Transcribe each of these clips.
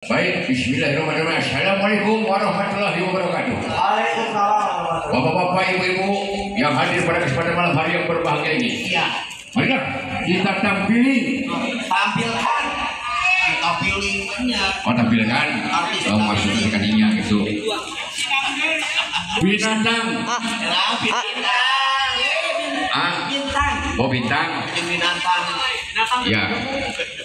Baik, bismillahirrahmanirrahim. Assalamualaikum warahmatullahi wabarakatuh. Waalaikumsalam. Bapak-bapak, ibu-ibu yang hadir pada kesempatan malam hari yang berbahagia ini. Iya. Marilah kita tampilin. Tampilkan. Tampilin. Oh, tampilkan. Oh, maksudnya kadinya gitu. Binatang. Bintang. Bintang. Oh, bintang. Binatang. Ya.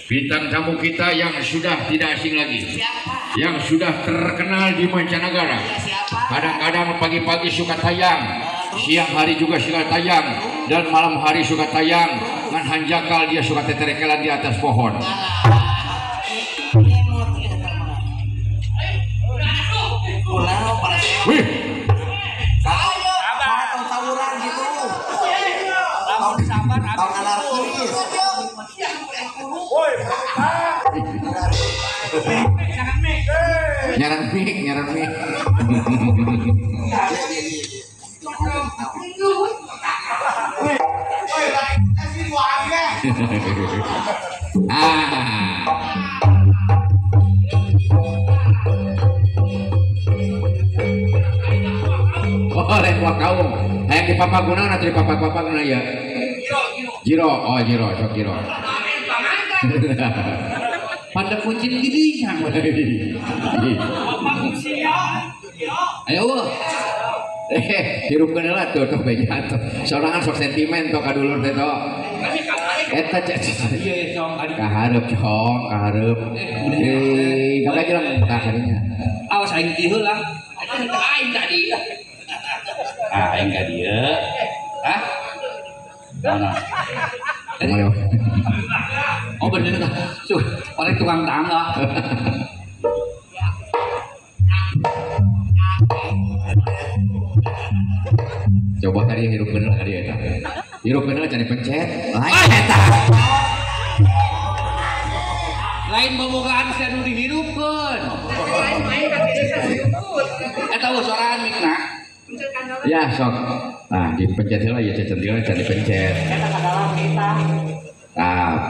Bintang tamu kita yang sudah tidak asing lagi. Siapa? Yang sudah terkenal di mancanegara. Siapa? Kadang-kadang pagi-pagi suka tayang, siang hari juga suka tayang, dan malam hari suka tayang. Ngan hanjakal dia suka teterekelan di atas pohon. Wih. Nyaran mik, nyaran mik. Ah. Oh, lain buah kaum. Hayang di papaguna atau di papaguna ya? Jiro, oh jiro, sok jiro. Pada kucing gini sama. Ayo, hirupkeun heula tuh tuh beja tuh. Sorangan sok sentimen tuh ka dulur teh tuh. Eta ieu cong kahareup cong, kahareup. Eh, kabajelang tah kadinya. Awas aing ti heula. Aing tadi. Ah, aing ka dieu. Hah? Mana? Oh bener tuh, oleh tukang tangga. Coba tadi hirup bener tadi eta. Hirup bener cari pencet. Lain eta. Lain bobogaan sia nu dihirupkeun. Eta eueuh sorangan mikna. Ya sok. Nah, dipencet heula ya cecentilan cari pencet. Eta ka dalam kita. Ah,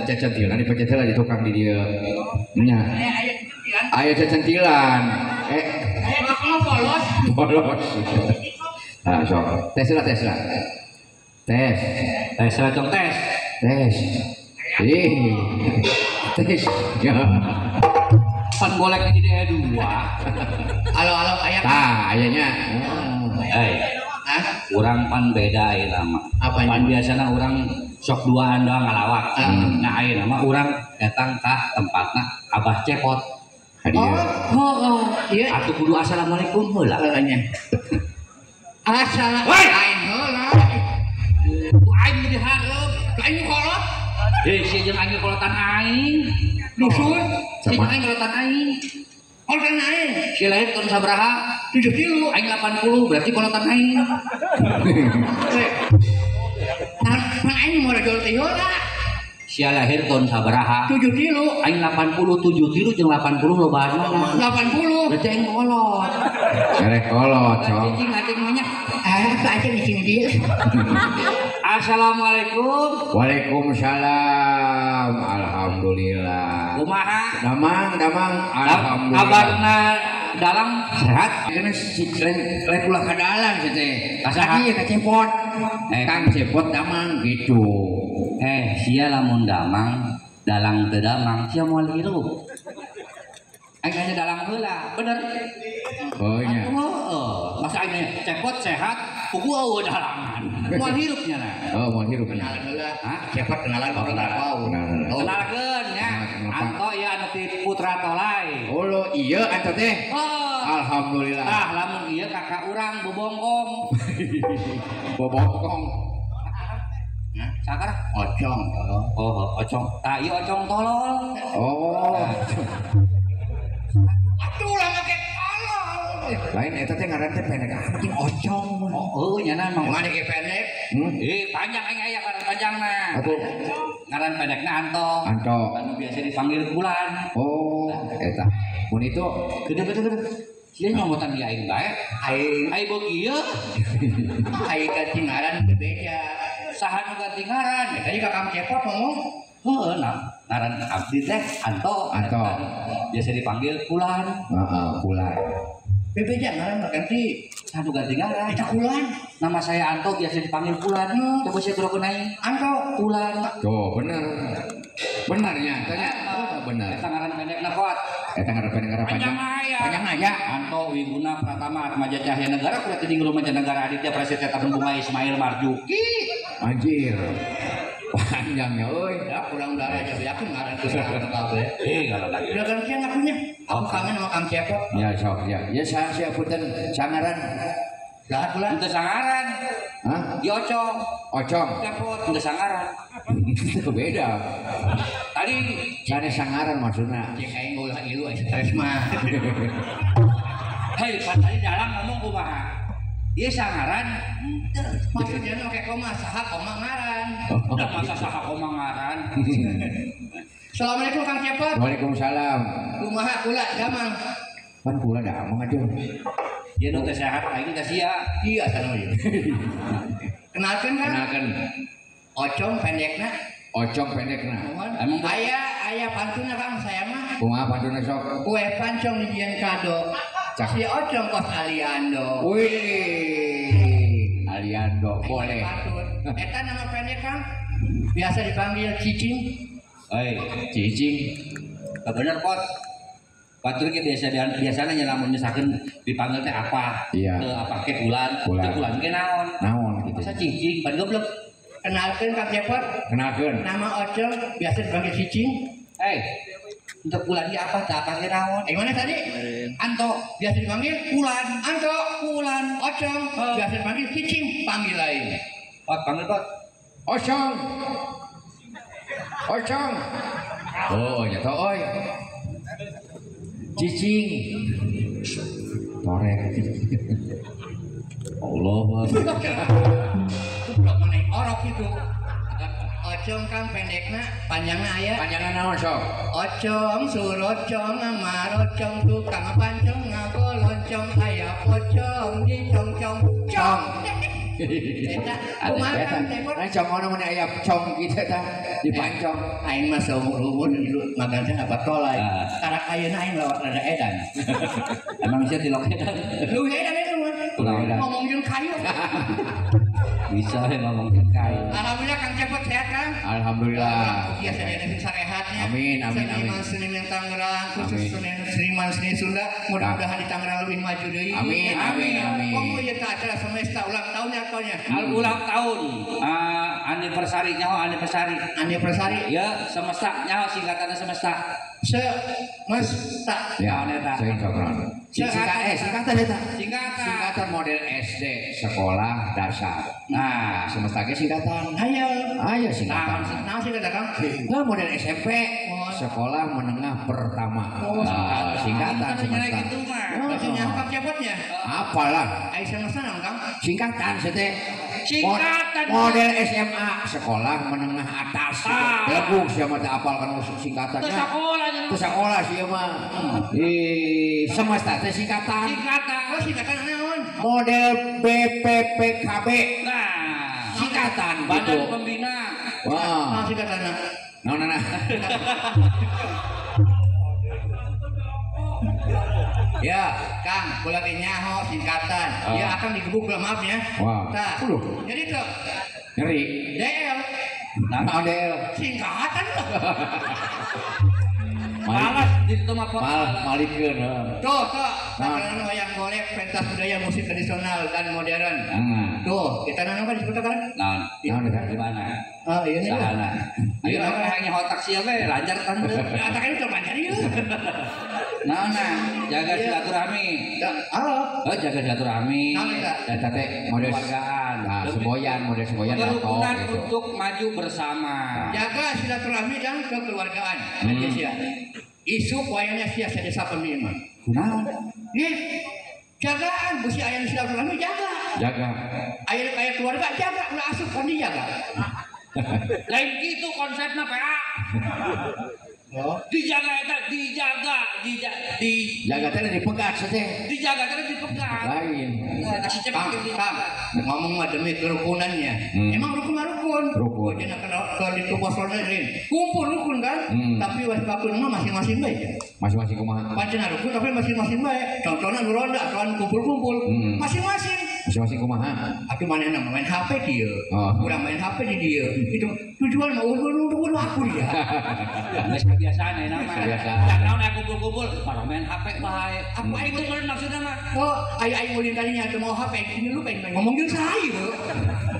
cecentilan dipencet heula di tukang di dieu. Nya. Aya cecentilan. Polos. Polos. Nah, sok. Tes lah, tes lah. Tes. Tes lah, cong tes. Tes. Ih. Tes. Ya. Pan golek jadi dua. Halo, halo, aya. Tah, ayanya. Eh. Hah? Urang pan beda ayeuna mah. Apanya? Pan biasana urang sok duaan doang ngalawak. Nah, ayeuna mah urang datang ka tempatna Abah Cepot. Hadiah. Oh, oh, iya. Atuh kudu assalamualaikum heula. Heeh nya. Assalamualaikum. Aing heula. Ku aing jadi hareup. Aing kolot. Eh, si jeung aing kolotan aing. Dusun, si jeung aing kolotan aing. Kolotan aing. Si lahir tahun sabaraha? 73. Aing 80, berarti kolotan aing. Nah, aing mau jual teh heula. Sia lahir tahun sabaraha? 73. Aing 87 jeung 80 lobaan mana? 80. Berarti aing kolot. Erek kolot, cong. Cicing acing mah. Ah, acing cicing dia. Assalamualaikum. Waalaikumsalam. Alhamdulillah. Kumaha? Damang, damang. Alhamdulillah. Kabarna dalang sehat? Ini si lain ulah ka dalang sih teh. Kasaha? Ieu ka Cepot. Kang Cepot damang gitu. Eh, sia lamun damang, dalang teu damang, sia moal hirup. Aing hanya dalang heula, bener. Oh nya. Heeh, masa aing Cepot sehat, pugu eueuh dalangan. Moal hirup nya nah. Oh, moal hirup nya. Kenalan heula. Hah? Cepot kenalan Oh, kenalan. Kenalkeun nya. Anto ya anu ti Putra Tolai. Oh, lo iya anto teh. Oh. Alhamdulillah. Tah lamun ieu kakak urang bobongkong. Bobongkong. Sakar? Ocong. Oh, ocong. Tah ieu ocong tolol. Oh. Atuh lah make tolol. Lain eta teh ngaran teh pendek amat jeung ocong. Oh, heuh nya mah. Mana ge pendek? Eh, panjang aing aya ngaran panjangna. Atuh. Ngaran pendekna Anto. Anto. Anu biasa dipanggil Bulan. Oh, eta. Mun itu gede-gede gede. Sia nyomotan di aing bae. Aing aing beuki ieu. Aing ganti ngaran bebeja. Saha nu ganti ngaran? Tadi kakak Cepot ngomong. Heuh, nah. Ngaran abdi teh Anto. Anto. Biasa dipanggil Kulan. Heeh, Kulan. Bebeja ngaran ganti. Satu ganti ngaran. Eta Kulan. Nama saya Anto biasa dipanggil Kulan. Coba saya turun naik. Anto Kulan. Tuh, bener. Benarnya, tanya. Oh, benar. Eta ngaran pendekna kuat. Eta ngaran pendek ngaran panjang. Panjang aya. Anto Wiguna Pratama Atmaja Cahya Negara kuliah di Mancanegara Aditya Prasetya Tabun Bunga Ismail Marzuki. Anjir. Panjangnya euy. Ya kurang darah aja yakin ngaran teh kabeh. Ngaran lagi. Udah gantian akunya. Aku kangen sama Kang Cepot. Ya sok ya. Ya saya punten sangaran. Lah Kulan. Henteu sangaran. Hah? Di Ocong. Ocong. Cepot henteu sangaran. Itu beda. Tadi sanes sangaran maksudna. Cek aing ulah ilu aing stres mah. Hei, pan tadi dalang ngomong kumaha? Ieu sangaran. Maksudnya make koma saha koma ngaran. Udah masa saha koma ngaran. Assalamualaikum Kang Cepot. Waalaikumsalam. Kumaha kula damang? Pan kula damang atuh. Ieu nu teh sehat aing teh sia. Iya sana ieu. Kenalkeun Kang. Kenalkeun. Ocong pendekna. Ocong pendekna. Emang aya pantunna Kang saya mah. Kumaha pantunna sok? Kue pancong dijieun kado. Si Ocong kos Aliando. Wih, Aliando boleh. Eta nama pendek Kang. Biasa dipanggil Cicing. Hei, Cicing. Bener pot. Batur ge biasana nya lamun misalkan dipanggil teh apa? Iya. Teu apa ke Kulan, teu Kulan ge naon? Naon gitu. Masa Cicing pan goblok. Kenalkeun Kang Cepot. Kenalkeun. Nama Ocong biasa dipanggil Cicing. Hei. Untuk Kulan ge apa teu apa ge naon? Mana tadi? Anto biasa dipanggil Kulan. Anto Kulan. Ocong biasa dipanggil Cicing, panggil lain. Pot panggil pot. Ocong. Ocong. Oh, nya tau oi. Cicing. Torek. Allah. Goblok mana orok itu. Ocong Kang pendekna, panjangna aya. Panjangna naon sok? Ocong surocong amarocong tukang pancong ngagoloncong aya pocong dicongcong cong. Eta kumaha Kang Cepot? Nah cong ono mun aya cong kitu tah dipancong. Aing mah saumur-umur makan teh apa tolai. Karak ayeuna aing lawak rada edan. Emang sia tilok edan. Leuwih edan eta mah. Ngomong jeung kayu. Bisa ya ngomong jeung kayu. Alhamdulillah Kang Cepot sehat Kang. Alhamdulillah. Iya sadayana sing sarehatnya. Amin amin amin. Seniman seniman Tangerang khusus seniman seni Sunda mudah-mudahan di Tangerang lebih maju deui. Amin amin amin. Komo ieu teh acara semesta ulang tahunnya tahunnya. Ulang tahun anniversary nyaho anniversary. Anniversary. Ya semesta nyaho singkatannya semesta. Semesta. Ya singkatan eta. Singkatan model SD sekolah dasar. Nah, semesta ge singkatan. Ayo. Ayo singkatan. Nah, singkatan Kang. Nah, model SMP sekolah menengah pertama. Oh, singkatan semesta. Gitu mah. Maksudnya Kang Cepotnya? Apalah. Ai semesta naon Kang? Singkatan teh. Singkatan model SMA sekolah menengah atas. Lebung sia mah teu apal kana singkatannya. Teu sakola Teu sakola sia mah. Semesta teh singkatan. Singkatan. Oh, singkatan naon? Model BPPKB. Nah, singkatan Badan gitu. Pembina. Wah. Nah, singkatanna. Naon nah. Ya, Kang, kula teh nyaho singkatan. Ya akang digebuk lah maaf ya. Wah. Tah. Jadi tuh nyeri. DL. Nah, DL. Singkatan lah. Malas di situ mah malikeun. Tuh, tuh. Nah, wayang golek pentas budaya musik tradisional dan modern. Tuh, kita nang kan disebut kan? Naon? Naon di mana? Oh, iya nih. Sahana. Ayo hayang otak sia we lancar tante. Otak itu lancar ieu. Naon nah, jaga silaturahmi. Halo. Oh, jaga silaturahmi. Eta teh model keluargaan. Nah, semboyan, model semboyan kerukunan untuk maju bersama. Jaga silaturahmi dan kekeluargaan. Sia. Isu wayangnya sia desa pembina. Kunaon? Ih, jagaan besi aya silaturahmi jaga. Jaga. Aya kaya keluarga jaga, ulah asup kan dijaga. Lain gitu konsepna PA. Oh. Dijaga eta dijaga dijaga teh dipegat teh. Dijaga teh dipegat. Lain. Kang, ngomong mah demi kerukunannya. Emang rukun mah rukun. Rukun. Jadi kalau di tubuh lain kumpul rukun kan, tapi waktu mah masing-masing bae. Masing-masing kumaha? Pancen rukun tapi masing-masing bae. Contohna nu ronda atuan kumpul-kumpul. Masing-masing. Masing-masing kumaha? Atuh manehna main HP dieu. Urang main HP di dieu. Itu tujuan mah urun aku dia. Geus kebiasaan ayeuna mah. Kebiasaan. Naon aya kumpul-kumpul, baru main HP bae. Apa itu meureun maksudna mah? Oh, aya aing ulin kalinya teu mau HP, ini lu pengen ngomong jeung saya.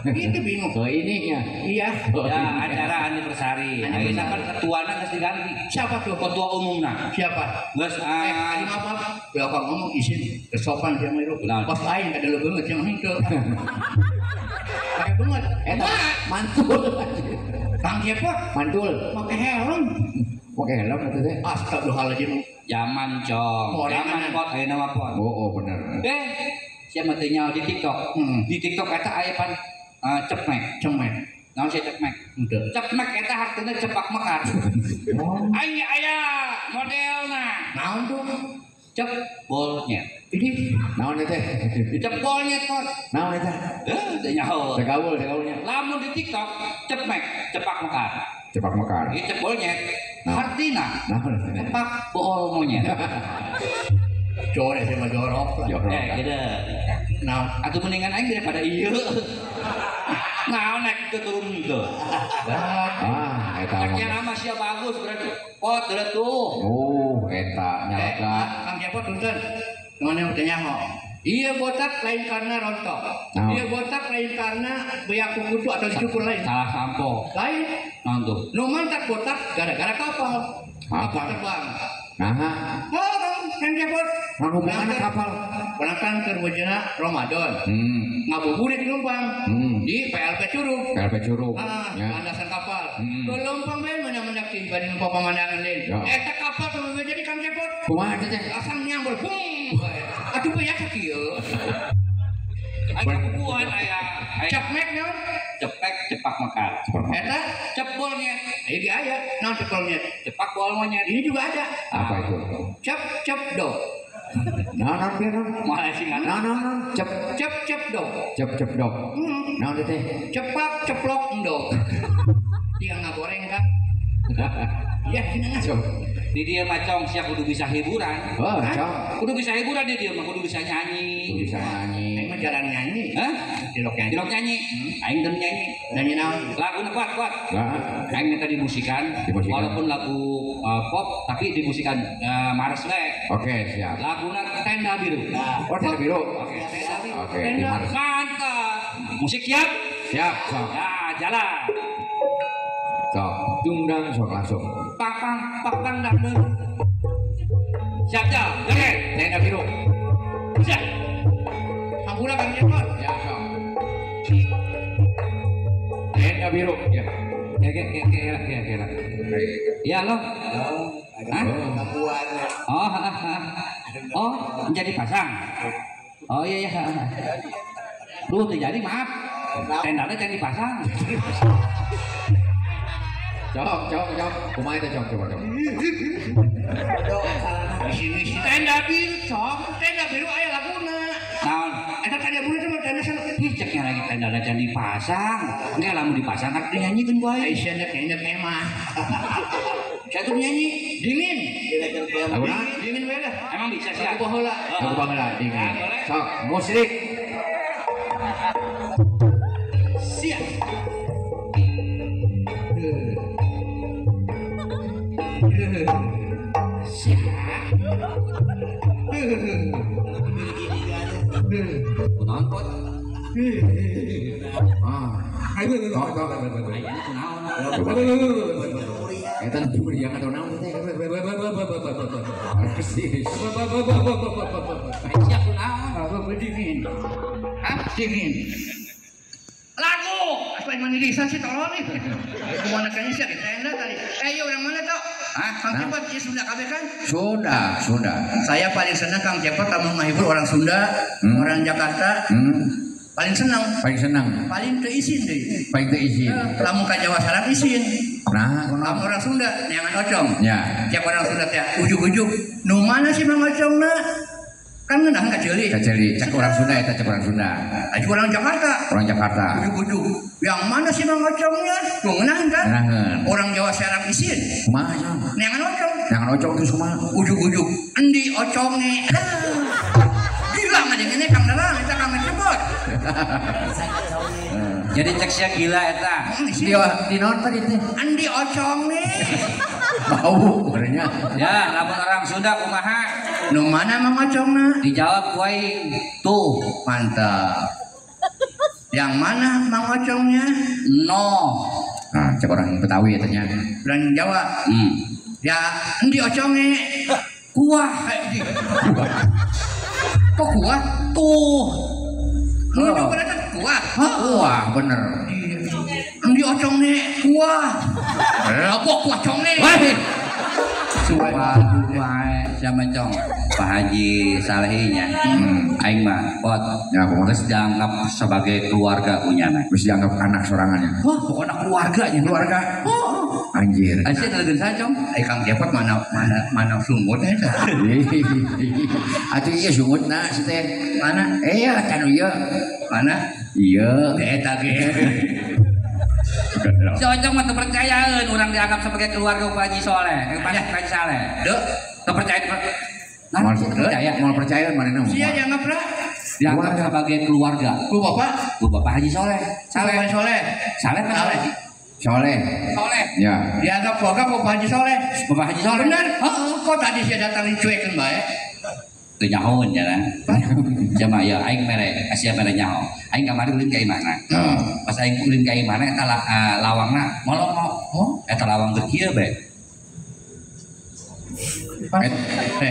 Itu bingung. Oh, ini nya. Iya. Ya, acara anniversary. Ayeuna kan ketuana geus diganti. Siapa tuh? Ketua umumna. Siapa? Geus tadi maaf. Belakang ngomong izin kesopan sia mah. Pas aing kada leungeut sia mah henteu. Pakai banget. Eta mantul. Kang Cepot mantul. Pakai helm. Pakai helm eta teh. Astagfirullahaladzim. Zaman cong. Zaman pot ayeuna mah pot. Oh, bener. Sia mah teu nyaho di TikTok. Di TikTok eta aya pan cepmek. Cemek. Naon sia cepmek? Henteu. Cepmek eta hartina cepak mekar. Aing aya modelna. Naon tuh? Cepbolnya. Ini naon eta? Cepbolnya pot. Naon eta? Teu nyaho. Teu gaul, teu gaulnya. Lamun di TikTok cepmek, cepak mekar. Cepak mekar. Ieu cepbolnya. Hartina. Naon? Cepak bool monyet. Jorok sama jorok lah. Gitu. Naon? Atuh mendingan aing daripada ieu. Naon naik ke turun teu. Ah, eta mah. Nya mah sia bagus berarti. Pot deuleu tuh. Oh, eta nyalaka. Kang Cepot punten. Mana teh nyaho. Iya botak lain karena rontok. Iya botak lain karena beak kuku atau dicukur lain. Salah sampo. Lain. Naon tuh? Nu mantak botak gara-gara kapal. Kapal terbang. Nah. Oh, Kang Cepot. Naon hubunganna kapal? Penangkan keur wajena Ramadan. Ngabuburit numpang di PLP Curug. PLP Curug. Landasan kapal. Leumpang bae mana-mana dibanding pemandangan lain. Eta kapal tuh jadi Kang Cepot. Kumaha teh? Langsung nyambel. Bung. Aduh banyak kieu. Aya bubuhan aya. Cepmek naon? Cepek cepak mekar. Eta cepbolnya. Aya di aya. Naon cepbolnya? Cepak bol monyet. Ini juga ada. Apa itu? Cep cep do. Naon naon biar naon? Malah sih naon naon naon? Cep cep cep do. Cep cep do. Naon teh? Cepak ceplok endo. Dia ngagoreng kan? Ya gini Di dia mah cong sia kudu bisa hiburan. Oh, cong. Kudu bisa hiburan di dia mah kudu bisa nyanyi. Kudu bisa nyanyi. Aing mah jarang nyanyi. Hah? Dilok nyanyi. Dilok nyanyi. Aing teu nyanyi. Nyanyi naon? Laguna kuat kuat. Aing minta dimusikan. Walaupun lagu pop tapi dimusikan Mars we. Oke, siap. Laguna Tenda Biru. Oh, Tenda Biru. Oke, Tenda Biru. Oke, di Mars. Mantap. Musik siap? Siap, sok. Ya, jalan. Sok, tungdang sok langsung. Pang pang pang pang dang dang. Siap siap. Joget. Tenda Biru. Siap. Hampura Kang Cepot. Ya, sok. Tenda Biru. Ya. Ya ya ya ya ya. Ya lo. Hah? Oh, oh, menjadi pasang. Oh iya iya. Duh, terjadi maaf. Tendanya jangan dipasang. Cok, cok, cok. Kumaha itu cok, coba cok. Misi-misi tenda biru, cok. Tenda biru aya laguna. Naon? Eta tenda biru teh tenda sana. Ih, ceknya lagi tenda jangan dipasang. Enggak lamun dipasang kan dinyanyikeun bae. Aisyah nya kemah. Saya tuh nyanyi dingin. Lagu naon? Dingin bae lah. Emang bisa sih. Lagu baheula. Lagu baheula dingin. Sok, musik. Siap. Siap. Kunaon pot? Ah. Tok tok. Ayana kunaon? Eta meriang atau naon teh? Persis. Siap kunaon? Dingin. Hah? Dingin. Lagu. Asal manirisan sih tolong nih. Kemana kayaknya sih tenda tadi. Iya orang mana tok? Hah? Kang Cepot ya Sunda kabeh kan? Sunda, Sunda. Saya paling senang Kang Cepot kamu menghibur orang Sunda, orang Jakarta. Paling senang. Paling senang. Paling teu isin deui. Paling teu isin. Lamun ka Jawa sareng isin. Nah, kunaon orang Sunda neangan ocong. Ya. Tiap orang Sunda teh ujug-ujug nu mana sih Mang Ocongna? Kan ngeunah ka ceuli. Ka ceuli, cek orang Sunda eta cek orang Sunda. Aja orang Jakarta. Orang Jakarta. Ujug-ujug. Yang mana sih Mang Ocongnya? Nu ngeunah kan? Ngeunaheun. Orang Jawa Serang isin. Kumaha nya? Neangan ocong. Neangan ocong terus kumaha? Ujug-ujug. Endi oconge? Gila ngadengene Kang Dalang eta Kang Cepot. Jadi cek sia gila eta. Di naon tadi teh? Endi oconge? Bau benernya. Ya, lamun orang Sunda kumaha? Nu mana Mang Ocongna? Dijawab ku aing. Tuh, mantap. Yang mana Mang Ocongnya? No. Nah, cek orang Betawi eta nya. Orang Jawa. Ya, endi oconge? Kuah. Kok kuah? Tuh. Nunjuk pada kuah. Kuah bener. Endi oconge? Kuah. Lebok kuah conge. Sumpah wae sama cong Pak Haji Salehinya. Aing mah pot ya kumaha geus dianggap sebagai keluarga punyana. Geus dianggap anak sorangannya. Wah, pokoknya keluarganya. Keluarga. Oh. Anjir. Aisyah telegeun saha cong? Ai Kang Cepot mana mana mana sungutna eta. Atuh ieu sungutna si teh. Mana? Iya, can ieu. Mana? Iya. Eta ge. Si Ocong mah teu percayaeun urang dianggap sebagai keluarga Pak Haji Soleh, Pak Haji Saleh. Deu, teu percaya. Nah, percaya, moal percaya manehna. Sia dianggap lah. Dianggap sebagai keluarga. Ku bapak? Ku Bapak Haji Soleh. Saleh Soleh. Saleh apa Soleh? Soleh. Soleh. Ya. Dianggap keluarga Bapak Haji Soleh. Bapak Haji Soleh. Benar. Heeh, kok tadi sia datang dicuekeun bae. Teu nyahoeun nya lah. Jama ya aing mere, sia mere nyaho. Aing kamari ulin ka imahna. Pas aing ulin ka imahna eta lawangna molongo. Oh, eta lawang teu kieu bae.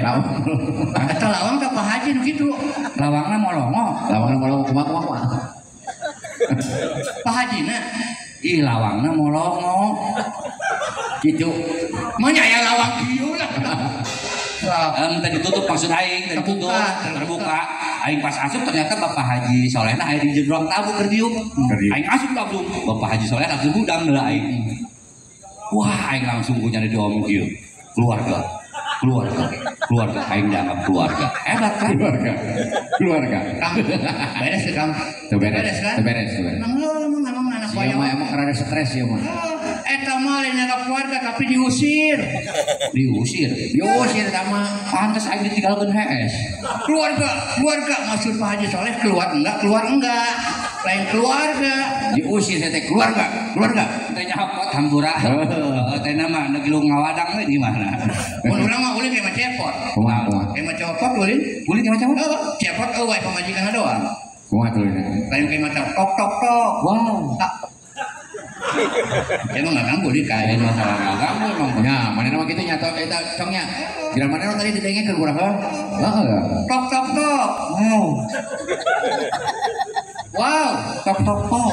Lawang. Eta lawang ka Pak Haji nu kitu. Lawangna molongo. Lawangna molongo kumaha kumaha. Pak Hajina. Ih lawangna molongo. Kitu. Mah aya lawang kieu lah. Tadi ditutup maksud aing, tadi ditutup, terbuka. Aing pas asup ternyata Bapak Haji Solehna aya di ruang tamu keur diuk. Aing asup langsung, Bapak Haji Soleh langsung hudang heula aing. Wah, aing langsung ku nyari diomong kieu. Keluarga, keluarga, keluarga aing dianggap keluarga. Hebat kan? Keluarga. Keluarga. Kang, beres ya, Kang. Teu beres kan? Teu beres, teu beres. Emang anak Sia mah emang rada stres ya mah. Eta mah lain dianggap keluarga tapi diusir. Diusir. Diusir sama pantes aing ditinggalkeun HS. Keluarga, keluarga maksud Pak Haji Soleh keluar enggak, lain keluarga. Diusir saya teh keluarga, keluarga. Teh nyapot hampura. Teh nama nu kilu ngawadang we di mana. Mun urang mah ulin ka cepot. Kumaha kumaha. Ka cepot ulin, ulin ka cepot. Heeh, cepot eueuh pamajikanna doang. Kumaha tuh ulin? Lain ka mata tok tok tok. Wow. Emang nggak ganggu di kain masalah nggak ganggu emang. Ya, mana nama kita nyata eta congnya. Kira mana tadi ditengkeun kurang heeh. Tok tok tok. Wow. Wow, tok tok tok.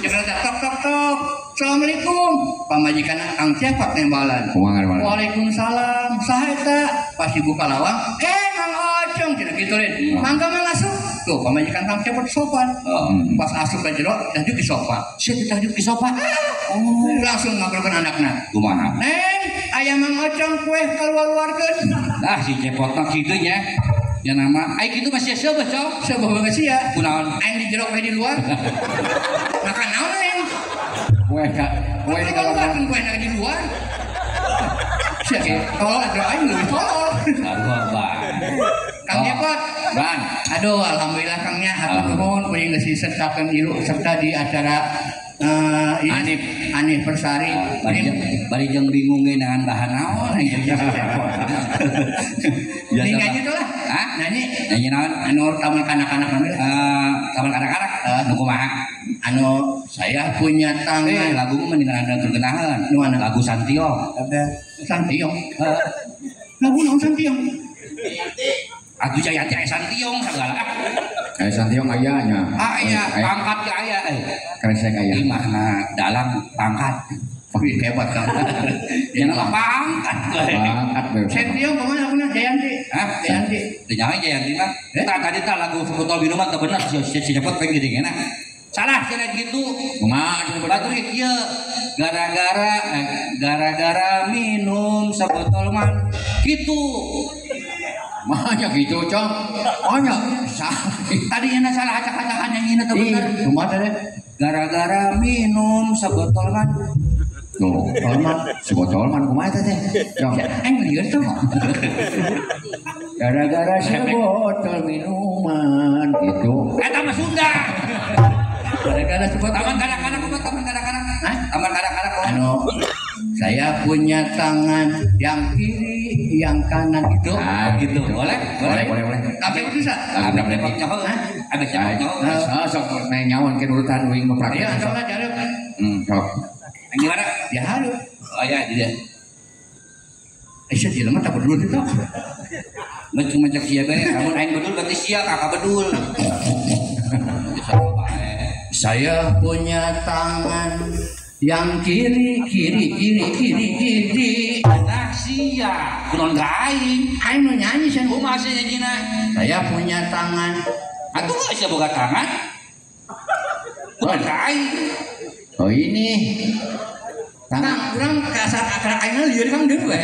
Jangan tok tok tok. Assalamualaikum. Pamajikan Kang Cepot nembalan. Waalaikumsalam. Saha eta? Pas dibuka lawang, Mang Ocong cenah kitu lain. Mangga mang asup. Tuh pamajikan Kang Cepot sopan. Pas asup ka jero, tahjuk di sofa. Sia tahjuk di sofa. Oh, langsung ngobrolkeun anakna. Kumaha? Neng, aya Mang Ocong kue kaluar-luarkeun. Lah si Cepotna kitu nya. Ya nama, aing kitu masih seubeuh, Cong. Seubeuh banget sia. Kunaon? Aing di jero kue di luar. Makan naon aing? Kue ka, kue di kaluarkeun kue di luar. Sia tolol atuh aing leuwih tolol. Aduh, Bang. Kang Cepot. Bang. Aduh, alhamdulillah Kangnya hatur nuhun kuring geus disertakeun ilu serta di acara Anif Persari. Bari jeung bingung ge dengan bahan naon aing jeung Cepot. Nyanyi tuh lah. Hah? Nyanyi. Nyanyi naon? Anu taman kanak-kanak namanya. Taman kanak-kanak. Nu kumaha? Anu saya punya tangan. Lagu mah mendingan anda terkenahan. Nu mana? Lagu Santiong. Santiong. Lagu naon Santiong? Atuh Jayanti aya Santiong sagala. Aya Santiong aya nya. Aya pangkat ge aya. Kresek aya. Imahna dalam pangkat. Wih hebat kan. Jangan pangkat. Pangkat. Santiong kumaha laguna Jayanti? Hah? Jayanti. Teu nyaho Jayanti mah. Tah tadi tah lagu sebotol minuman teu bener si Cepot pengen jadi enak. Salah cenah gitu. Kumaha batur ieu gara-gara minum sebotol man gitu. Manya gitu, Cong. Manya. Tadinya salah acak-acakan yang ini tuh bener. Kumaha tadi? Gara-gara minum sebotol man. Tuh, sebotol man kumaha teh? Cong. Aing lieur tuh. Gara-gara sebotol minuman gitu. Eta mah Sunda. Gara-gara sebotol taman kanak-kanak kumaha taman kanak-kanak? Hah? Taman kanak-kanak anu saya punya tangan yang kiri, yang kanan gitu. Nah, gitu. Boleh? Boleh. Tapi bisa. Tapi nyaho. Abis nyaho. Sok nyawan ke urutan uing mah praktek. Iya, sok aja. Sok. Gimana? Ya harus. Oh ya, tidak. Sia jelema tak bedul itu. Mun cuma cek sia bae, lamun aing bedul berarti sia kakak bedul. Saya punya tangan yang kiri kiri kiri kiri kiri. Nah sia, kunaon ka aing? Aing nu nyanyi sia. Kumaha sia nyanyina? Saya punya tangan. Atuh geus sia boga tangan. Kunaon ka aing? Oh ini. Tangan urang kasar akar aingna lieur kang deui we.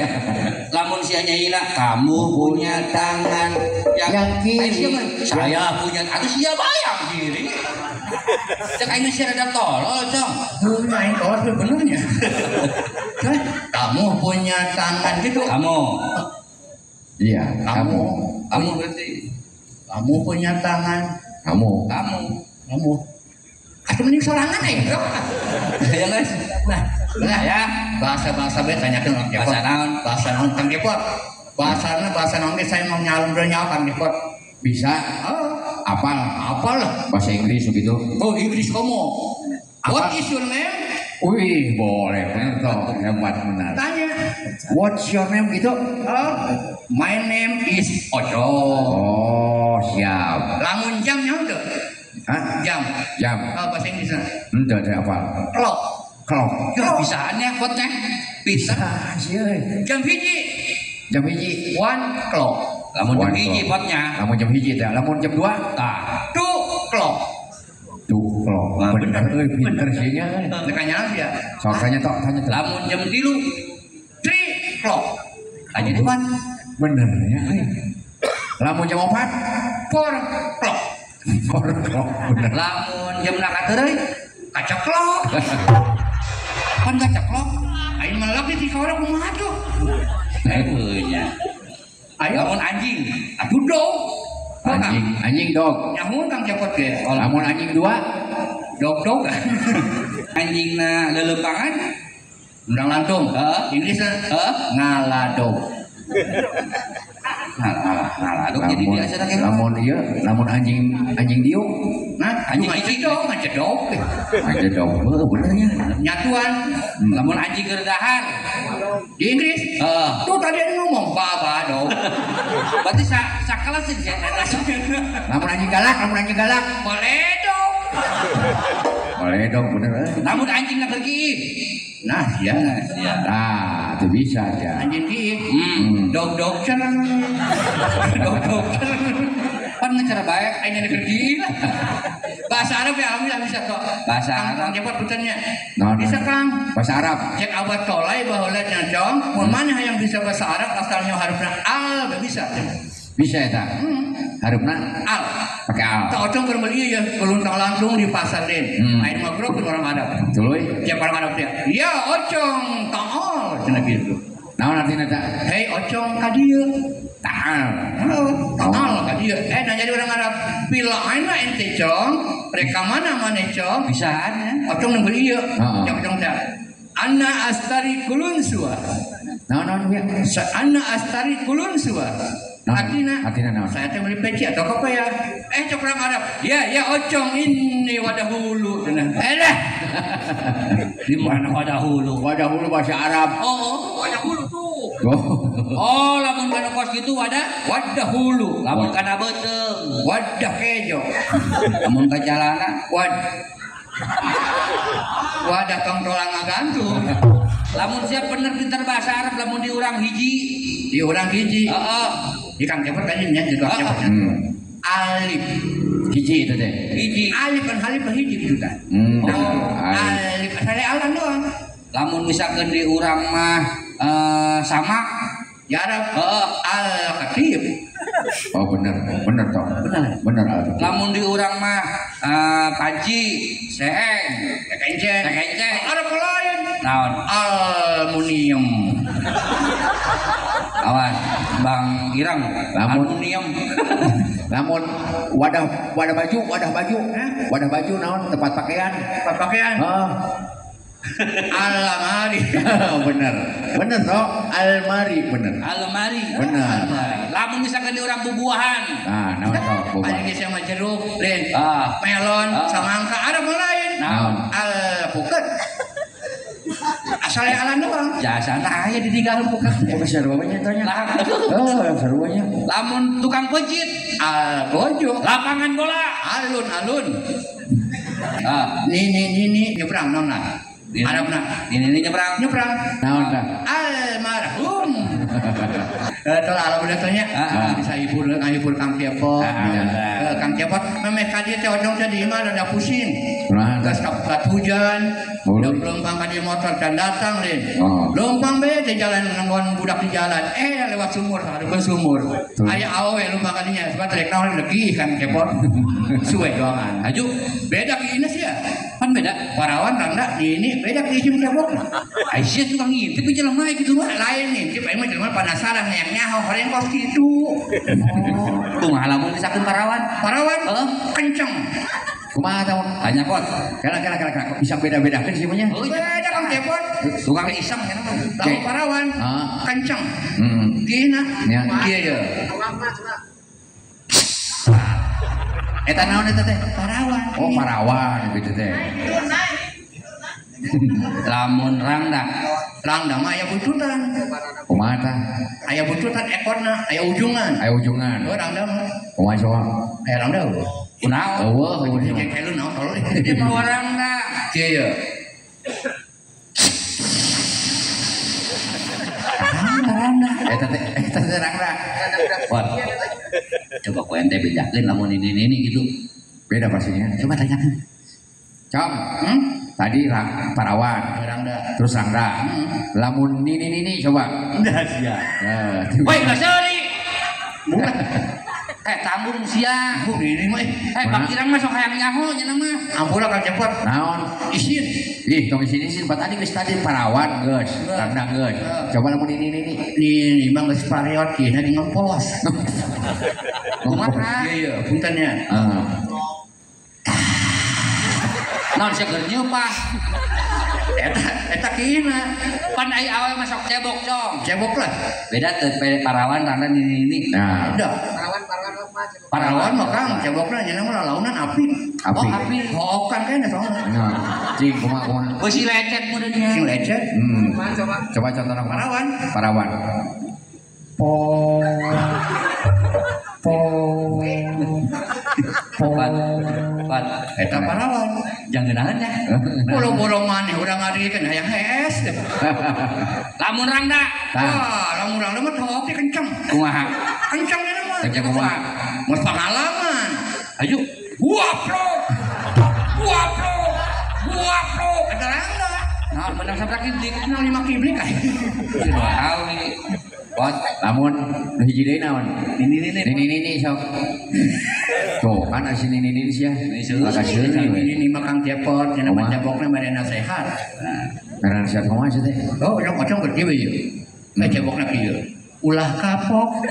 Lamun sia nyanyina kamu punya tangan yang kiri. Saya punya atuh sia bayang kiri. Cek aing sia rada tolol, Cong. Heuh, aing tolol benernya. Kamu punya tangan gitu. Kamu. Iya, kamu. Kamu berarti. Kamu punya tangan. Kamu. Kamu. Atuh mending sorangan aing, Bro. Ya guys. Nah, ya bahasa-bahasa bae tanyakeun urang Kepot. Bahasa naon? Bahasa naon Kang Kepot? Bahasana bahasa naon ge saya mau nyalon nyawa Kang Kepot. Bisa. Oh. Apal, apal lah. Bahasa Inggris begitu. Oh, Inggris komo. What is your name? Wih, boleh bener toh, hebat benar. Tanya. What's your name gitu? Oh, my name is Oco. Oh, siap. Lamun jam nyaho teu? Hah? Jam. Jam. Oh, bahasa Inggrisna. Henteu teh apal. Clock. Clock. Ya bisaannya potnya. Bisa. Jam hiji. Jam hiji. 1 clock. Lamun jam hiji potnya. Lamun jam hiji teh, lamun jam 2 tah. 2 clock. 2 clock. Bener euy, pinter sih nya. Teu nyaho sia. Sok tanya tok, tanya tok. Lamun jam 3 3 clock. Aja depan. Bener ya. Lamun jam 4 4 clock. 4 clock bener. Lamun jam nakateureuy kaceklok. Pan kaceklok. Aing melak di kaora kumaha tuh? Heuh nya. Ayo lamun anjing, aduh dog. Anjing, anjing dog. Nyaho Kang Cepot ge. Lamun anjing 2, dog dog. Anjingna leuleumpangan, undang lantung. Heeh, Inggrisna heeh, ngaladog. Ngaladog jadi biasa teh. Lamun ieu, lamun anjing anjing diuk. Nah, anjing ngacedog, ngacedog. Ngacedog, heuh bener nya. Nyatuan. Lamun anjing keur dahar di Inggris. Heeh. Tuh tadi ngomong baba dog. Berarti sakelas sih ya. Lamun anjing galak, lamun anjing galak. Baledog. Baledog bener. Lamun anjing keur kiih. Nah, ya. Nah, itu bisa ya. Anjing kiih. Dog dog cer. Dog dog cer. Pan ngecer bae aing keur kiih. Bahasa Arab ya alhamdulillah bisa kok. Bahasa Arab. Kang Cepot puternya. Bisa Kang. Bahasa Arab. Cek abad tolai baheula nya Cong. Mun mana hayang bisa bahasa Arab asalnya harufna al gak bisa. Bisa eta. Harufna al. Pakai al. Tak ocong keur meuli ieu keluntang lantung di pasar den. Aing mah bro orang Arab. Tuluy. Tiap orang Arab dia. Ya ocong ta'al cenah kitu. Naon artina ta? Hei ocong ka dieu. Ta'al. Ta'al ka dieu. Nah jadi orang Arab pila aina ente cong, reka mana maneh cong? Bisaan ya. Ocong nu beli ieu. Cek ocong teh. Anna astari kulun sua. Naon naon ieu? Anna astari kulun sua. Artinya, artinya naon? Saya teh beli peci atau apa ya? Cok orang Arab. Ya, ya ocong ini wadahulu. Dah. Di mana wadahulu? Wadahulu bahasa Arab. Oh, wadahulu tuh. Oh, lamun kana kos kitu wadah wadahulu. Lamun kana beuteung, wadah kejo. Lamun ka jalana wadah tong tolang ngagantung. Lamun siap bener pinter bahasa Arab lamun di urang hiji. Di urang hiji. Heeh. Di Kang Cepot tadi nya di Kang Cepot. Alif. Hiji itu teh. Hiji. Alif kan alif hiji gitu tah. Alif saya alan doang. Lamun misalkan di urang mah sama ya Arab. Al khatib. Oh bener, bener toh. Bener. Bener al. Lamun di urang mah panci, seeng, kekenceng. Kekenceng. Arab lain. Naon? Aluminium. Awas, Bang Irang. Aluminium. Lamun wadah baju, wadah baju, wadah baju naon tempat pakaian. Tempat pakaian. Heeh. Almari. Bener. Bener toh, almari bener. Almari. Bener. Lamun misalkan di urang bubuahan. Nah, naon toh bubuahan. Ada sama jeruk, lain. Melon, samangka, ada lain. Naon? Alpukat. Asalnya alan doang. Jasana aya di digalem pukat. Oh, saruanya tanya. Oh, saruanya. Lamun tukang pejit, algojo. Lapangan bola, alun-alun. Ni nyebrang naon. Arabna. Ini nyebrang. Nyebrang. Naon tah? Almarhum. Telah alhamdulillah tanya bisa hibur ngahibur Kang Cepot. Kang Cepot memeh ka dieu teh odong teh di imah rada pusing. Geus kapukat hujan, leumpang ka dieu motor can datang lain. Leumpang bae di jalan nenggon budak di jalan. Lewat sumur, hareupeun sumur. Aya awewe leumpang ka dinya sebab rek naon legi Kang Cepot. Suwe doangan. Aju beda ki ieu sia. Pan beda. Parawan rangda di ini beda ki ieu Cepot. Aisyah tukang ngintip jelema kitu mah. Lain ngintip aing mah jelema penasaran yang nyaho horeng kos kitu. Oh, kumaha lamun misalkan parawan? Parawan? Kenceng. Kumaha tah? Tanya kot. Kala bisa beda-bedakeun sih mah nya. Beda Kang Cepot. Tukang iseng nya mah. Lamun parawan kenceng. Kieu kieu ye. Eta naon eta teh? Parawan. Oh, parawan gitu teh. Lamun rangda. Rangda mah aya buntutan. Kumaha tah? Aya buntutan ekorna, aya ujungan. Aya ujungan. Oh, rangda mah. Kumaha coba? Aya rangda eueuh. Kunaon? Eueuh, jeung kelu naon tolol. Ieu mah rangda. Kieu ye. Rangda. Eta teh rangda. Pot. Coba ku ente bedakeun lamun ini gitu. Beda pastinya. Coba tanyakan. Cong. Tadi parawan, rangda. Terus rangda. Lamun nini coba. Udah sia. Woi, geus seuri. Tanggung sia. Bu ini mah. Bang Irang mah sok hayang nyaho nya mah. Ampura Kang Cepot. Naon? Isin. Ih, tong isin tadi geus tadi parawan geus, rangda geus. Coba lamun ini. Ini mah geus pariot kieu di ngempos. Kumaha? Iya, punten nya. Heeh. Naon sia keur nyeupah. Eta kieu-na. Pan ai awewe mah sok cebok, Cong. Cebok lah. Beda teh parawan rangda ini. Nah. Udah. Parawan mah Kang cebokna nya mah lalaunan api. Api. Oh, api. Hookan kayaknya soalnya. Nah, cing kumaha. Beusi lecet mun dia. Cing lecet. Coba contohna parawan. Parawan. Po. Po. Po. Pat. Eta parawan. Jangan geunaheun ya. Boro-boro maneh urang ngarikeun hayang hees. Lamun rangda. Wah, lamun rangda mah tohok kenceng. Kumaha? Kenceng nya mah. Kenceng kumaha? Mah pengalaman. Ayo. Guaplok. Guaplok. Guaplok. Eta rangda. Nah, menang sabrak kiblik. Menang 5 kiblik aya. Awe. Pot, lamun nu hiji deui naon? Nini sok. Tuh, kan asin nini sia. Nini mah Kang Cepot, nya mah cebokna mere nasihat. Mere nasihat kumaha sih teh? Oh, urang pocong keur kieu ieu. Teh cebokna kieu. Ulah kapok.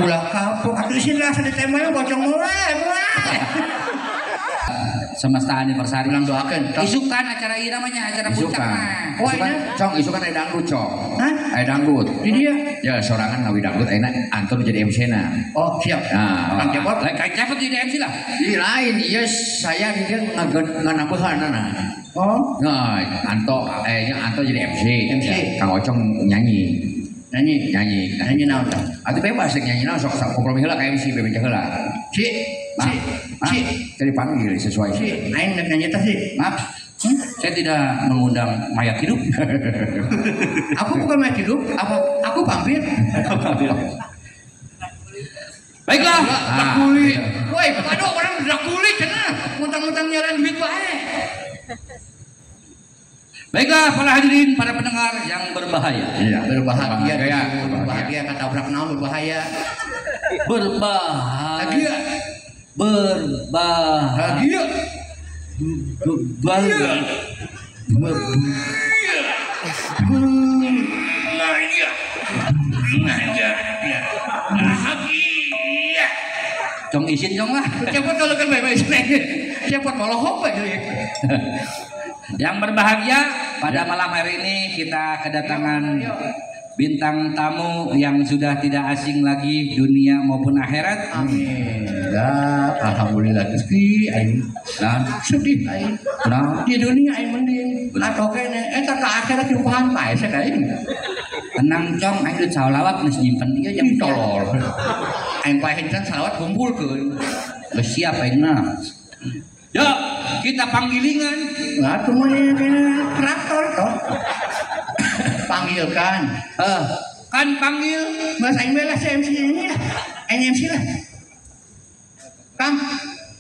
Ulah kapok. Atuh isin rasa ditembak pocong mulai. Semesta anniversary. Ulang doakeun. Isukan acara ieu namanya acara puncak mah. Oh, isukan, Cong, isukan aya dangdut, Cong. Hah? Aya dangdut. Di dia. Ya, sorangan ngawi dangdut ayeuna antur jadi MC-na. Oh, siap. Nah, Kang Cepot. Lain Kang Cepot jadi MC lah. Di lain, ieu saya di dieu nganambehan. Oh. Nah, Anto nya Anto jadi MC. MC. Kang Ocong nyanyi. Nyanyi. Nyanyi. Nyanyi naon tah? Atuh bebas rek nyanyi naon sok kompromi heula ka MC bebeja heula. Si, si, si, Jadi panggil sesuai. Si, aing rek nyanyi tah si. Maaf. Saya tidak mengundang mayat hidup. Aku bukan mayat hidup, apa? Aku vampir. Baiklah. Kuli. Woi, aduh orang udah kulit cenah. Muntang-muntang nyaran duit wae. Baiklah para hadirin, para pendengar yang berbahaya. Iya, berbahagia. Ya, berbahagia kata tabrak naon berbahaya. Berbahaya. Berbahaya. Berbahaya. Bahagia. Cong isin cong lah. Siapa kalau kan baik-baik siapa kalau hop aja. Yang berbahagia pada malam hari ini kita kedatangan bintang tamu yang sudah tidak asing lagi dunia maupun akhirat. Amin. Ya, alhamdulillah Gusti aing. Nah, sedih aing. Nah, di dunia aing mending atau kene eta ka akhirat jumpahan pae sia aing. Tenang cong, aing duit salawat geus nyimpen ieu jam tolol. Aing pae can salawat kumpulkeun. Geus siap aing mah. Ya, kita panggilingan. Nah, tuh traktor toh. Panggilkan. Kan panggil Mas aing lah si MC ini lah. Aing MC lah. Kang,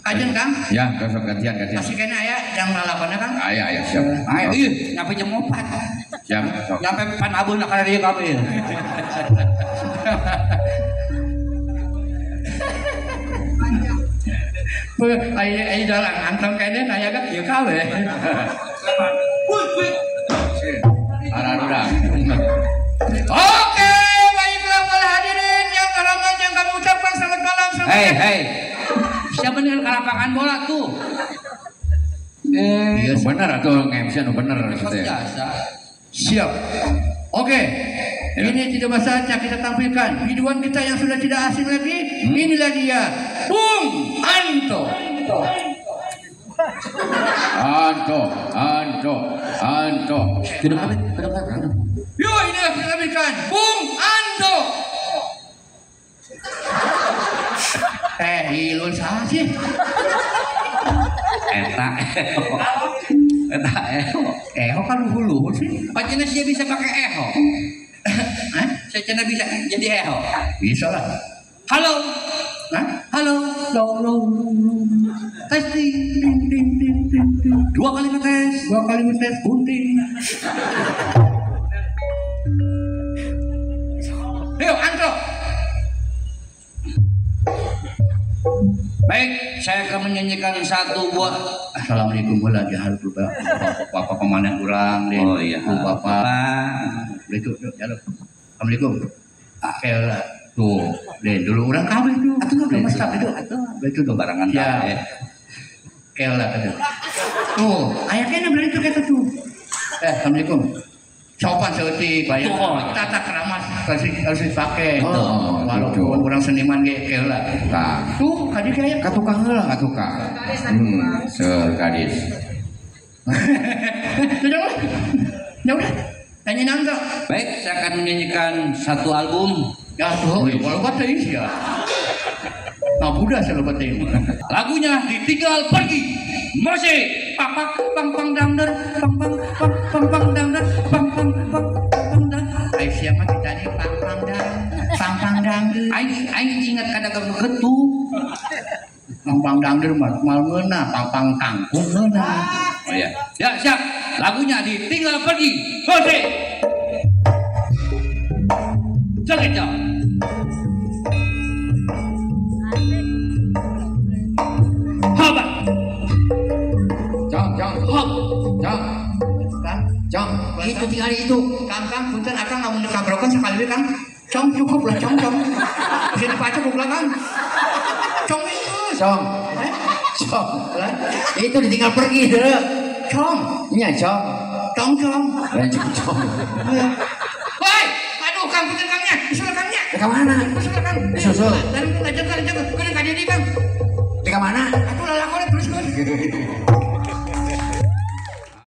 kajen Kang. Ya, besok gantian. Masih kena aya jam lalapanna Kang. Aya, aya siap. Ayo, ih, nyampe jam 4. Siap, sok. Nyampe pan abuhna kana dieu kabeh. Ayo jalan antong kene naya ka kieu kabeh. Ararurang. Oke, baiklah para hadirin yang terhormat yang kami ucapkan selamat malam. Hei, hei. Siapa dengan lapangan bola tuh? Iya, bener atau nge-MC anu bener maksudnya. Siap. Oke. Ya. Ini tidak masanya kita tampilkan biduan kita yang sudah tidak asing lagi. Inilah dia, Bung Anto. Anto, Anto, Anto. Yo, inilah kita tampilkan Bung Anto. Ilun salah sih. Eta, eta eho. Eho kan luhur-luhur sih. Pacena sih bisa pakai eho. Hah? Saya bisa jadi eho. Bisa lah. Halo. Hah? Halo. Lo lo lo. Testing. Ding ding ding ding ding. 2 kali ngetes. 2 kali ngetes gunting. Ayo Anto. Baik, saya akan menyanyikan satu buah. Assalamualaikum warahmatullahi wabarakatuh. Bapak kemana kurang? Oh iya. Bapak. Itu, ya Assalamualaikum. Akhirnya tuh, deh dulu orang kabeh tuh. Atuh Deh, mesti itu. Itu tuh barangan ya. Kela tuh. Tuh, aya kene beli itu kita tuh. Assalamualaikum. Sopan seperti bayar tata krama harus dipakai. Oh, walaupun orang seniman ge kela. Tah. Tuh, kadi kaya ka tukang heula ka tukang. Seur kadis. Sudah lah. Ya udah. Nyanyi nangka. Baik, saya akan menyanyikan satu album. Ya tuh, kalau kata ini ya. Nah, Buddha saya lupa tadi. Lagunya Ditinggal Pergi. Masih pang pang pang dangder, pang pang pang pang pang dangder, pang pang pang pang dang. Aing siapa mah ditanya pang pang dang, pang pang dangder. Aing aing ingat kada kegetu. Pang pang dangder mah mal ngeunah, pang pang kangkung ngeunah. Oh iya. Ya, siap. Lagunya Ditinggal Pergi. Masih. Joget, jong. Haba. Jong, jong, hop, jong. Kang, jong. Itu tinggal itu. Kang, kang, punten akang lamun kabrokan sekali we, Kang. Cong cukup lah, cong, cong. Bisa dipacu ku belakang. Cong itu. Cong. Cong. Itu ditinggal pergi, deh. Cong. Iya, cong. Cong, cong. Cong, cong. Woi, aduh Kang, punten Kangnya. Disusul Kangnya. Ke mana? Disusul Kang. Disusul. Dan ngajak, ngajak. Kudu ka dieu Kang. Di mana? Atuh lalakon terus kan.